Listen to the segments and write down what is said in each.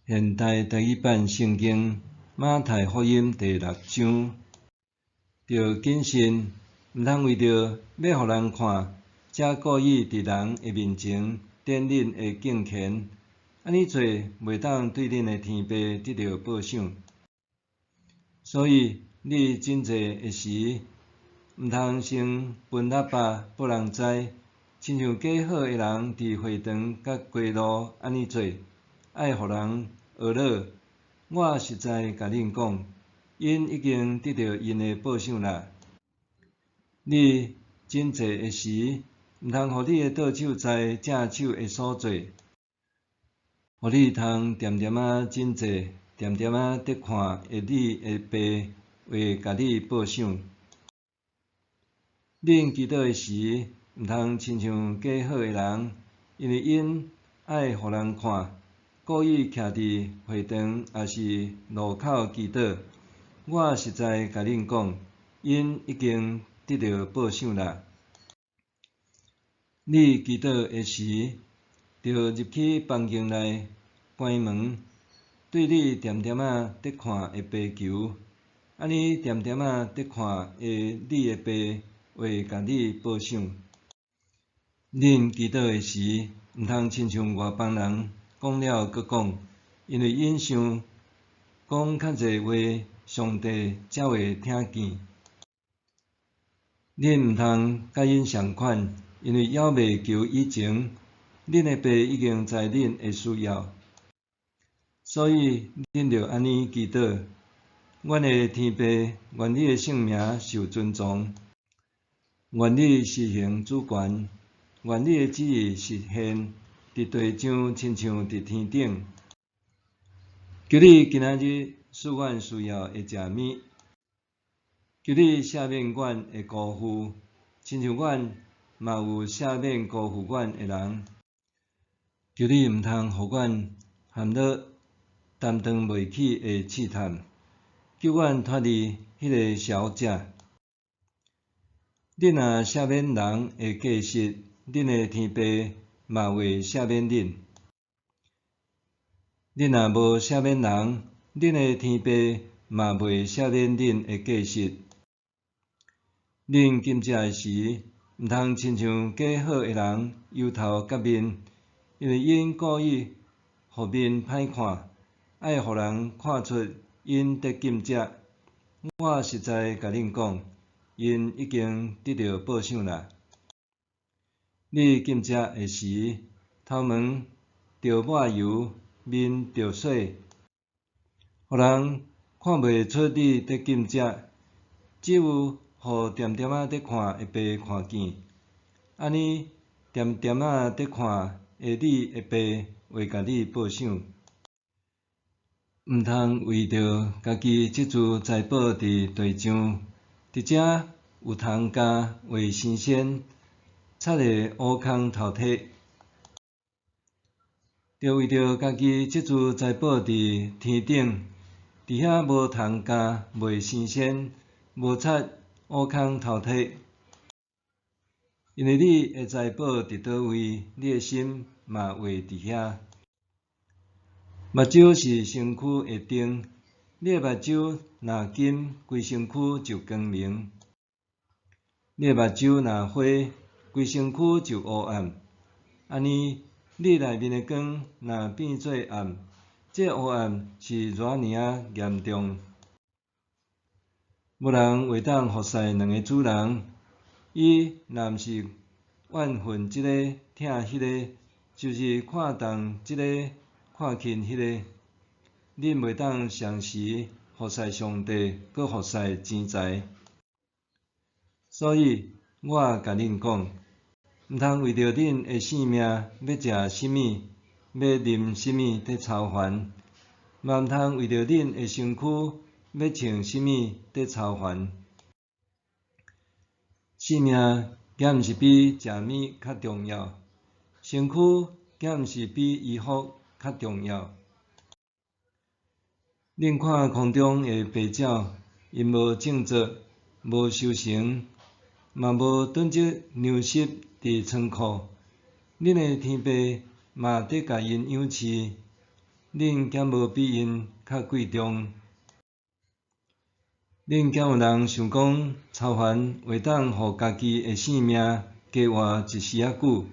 現代台語版聖經馬太福音第六章，著謹慎，毋通為著欲予人看，才故意佇人的面前展恁的敬虔，按呢做袂當對恁的天父得著報賞。所以你謹濟的時，毋通先歕喇叭，予人知，親像假好的人佇會堂佮街路按呢做，愛予人呵咾。我實在共恁講，𪜶已經得著𪜶的報賞啦。你謹濟的時，毋通予你的倒手知正手的所做，予你通恬恬仔謹濟，恬恬仔佇看的你的爸會共你報賞。恁祈禱的時，毋通親像假好的人，因為𪜶愛予人看，故意徛佇會堂抑是路口祈禱。我實在共恁講，𪜶已經得著報賞啦。你祈禱的時，著入去房間內，關門，對你恬恬仔佇看的爸求，按呢恬恬仔佇看的你的爸會共你報賞。恁祈禱的時，毋通親像外邦人講了閣講，因為𪜶想講較濟話，上帝才會聽見。恁毋通佮𪜶仝款，因為猶未求以前，恁的爸已經知恁的需要。所以恁著按呢祈禱：阮的天父，願你的聖名受尊崇，願你施行主權，願你的旨意實現，佇地上親像佇天頂。求你今仔日賜阮需要的食物，求你赦免阮的辜負，親像阮嘛有赦免辜負阮的人。求你毋通予阮陷落擔當袂起的試探，救阮脫離彼个邪惡者。恁若赦免人的過失，恁的天父嘛會赦免恁。恁若無赦免人，恁的天父嘛袂赦免恁的過失。恁禁食的時，毋通親像假好的人油頭革面，因為𪜶故意予面歹看，愛予人看出𪜶佇禁食。我實在共恁講，𪜶已經得著報賞啦。你禁食的時，頭毛著抹油，面著洗，予人看袂出你佇禁食，只有予恬恬仔佇看的爸看見。按呢恬恬仔佇看的你的爸會共你報賞。毋通為著家己積聚財寶佇地上，佇遮有蟲蚱會生鉎，賊會挖空偷提。著為著家己積聚財寶佇天頂，佇遐無蟲蚱，袂生鉎，無賊挖空偷提。因為你的財寶佇佗位，你的心嘛會佇遐。目睭是身軀的燈，你的目睭若金，規身軀就光明；你的目睭若花，規身軀就烏暗。按呢，你內面的光若變做暗，這烏暗是偌爾仔嚴重！無人會當服侍兩个主人，伊若毋是怨恨這个，疼彼个，就是看重這个，看輕彼个。恁袂當同時服侍上帝，閣服侍錢財。所以，我共恁講，毋通為著恁的性命欲食啥物，欲啉啥物佇操煩，嘛毋通為著恁的身軀欲穿啥物佇操煩。性命敢毋是比食物較重要？身軀敢毋是比衣服較重要？恁看空中的飛鳥，𪜶無種作，無收成，嘛無囤積糧食佇倉庫，恁的天父嘛佇共𪜶養飼。恁敢無比𪜶較貴重？恁敢有人想講操煩會當予家己的性命加活一時仔久？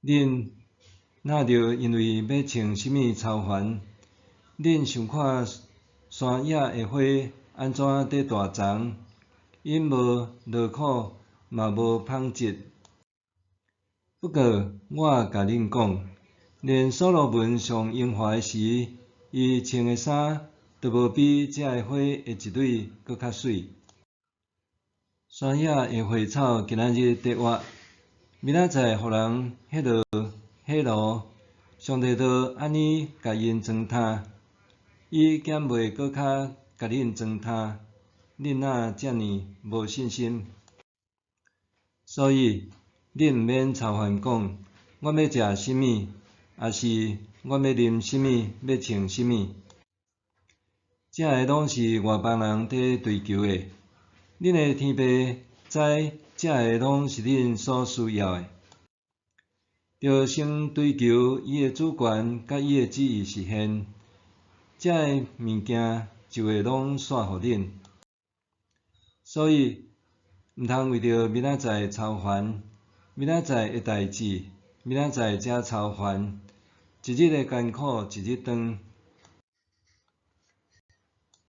恁若著因為欲穿啥物操煩？恁想看山野的花按怎佇大叢？𪜶無勞苦，嘛無紡織。不過我共恁講，連所羅門上榮華的時，伊穿的衫都無比這个花的一蕊閣較媠。山野的花草今仔日佇活，明仔載予人彼落火爐，上帝都按呢共𪜶裝呾，伊敢袂閣較共恁裝呾？恁哪遮爾無信心？所以，恁毋免操煩講，阮欲食啥物，抑是阮欲啉啥物，欲穿啥物？這个攏是外邦人佇追求的。恁的天父知這个攏是恁所需要的。著先追求伊的主權佮伊的旨意實現，這个物件就會攏紲予恁。所以，毋通為著明仔載操煩，明仔載的代誌，明仔載才操煩。一日的艱苦一日當，